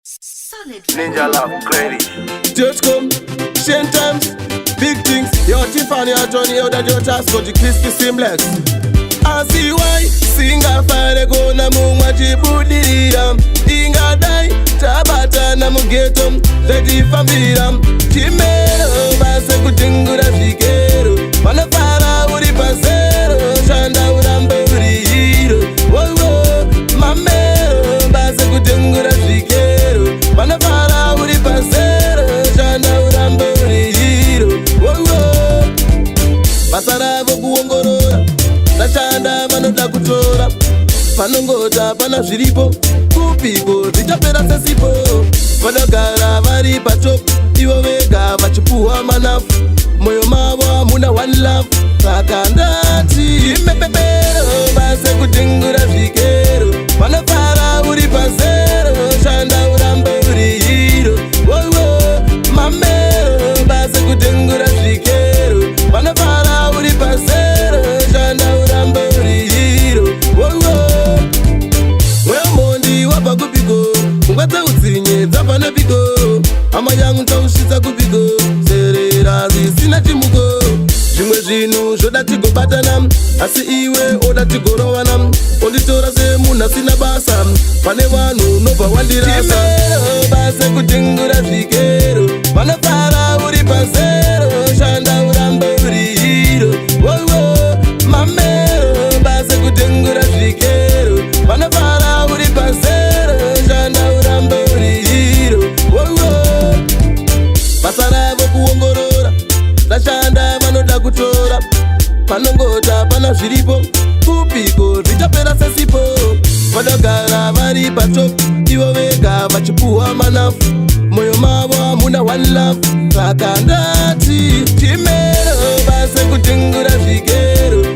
Solid. Ninja Love Credit. Just come, same times, big things. Yo, Tiffany, yo, Johnny, yo, that your task, go to crispy seamless. Asi why singafare kuona mumwe achibudirira? Ingadai tabatana mughetto, zvatifambira. Chimero basa kutengura zvikero, vanofara uri pazero. Shanda urambe uri hero. Wowo, mamero basa kutengura zvikero, vanofara uri pazero. Shanda urambe uri hero. Wowo, basa ravo kuongorora, tashanda vanoda kutora, panongota pana zviripo kupiko, zvichapera sesipo. Vanogara vari patop ivo vega vachipuhwa manafu, mwoyo mavo hamuna one love. Saka ndati imepepero basa kutengura zvikero, vanofara uri pazero. Shanda urambe uri hero. Wowo, mamero basa kutengura zvikero, vanofara uri pazero. Shanda urambe uri hero. Wowo, mweya wabva kupiko? Pfungwa dzeutsinye dzabva nepiko? Hama yangu, tausvitsa kupiko? Serera zvisina chimuko. Zvimwe zvinhu zvoda tigobatana, asi iwe oda tigorovana. Onditora semunhu asina basa, pane vanhu unobva wandirasa. Basa kutengura zvikero, vanofara uri pazero. Shanda urambe uri hero. Wowo, mamero basa kutengura zvikero, vanofara uri pazero. Shanda urambe uri hero. Wowo, basa ravo kuongorora, tashanda vanoda kutora, panongota pana zviripo kupiko, zvichapera sesipo. Vanogara vari patop ivo vega vachipuhwa manafu, mwoyo mavo hamuna one love. Saka ndati chimero basa kutengura zvikero.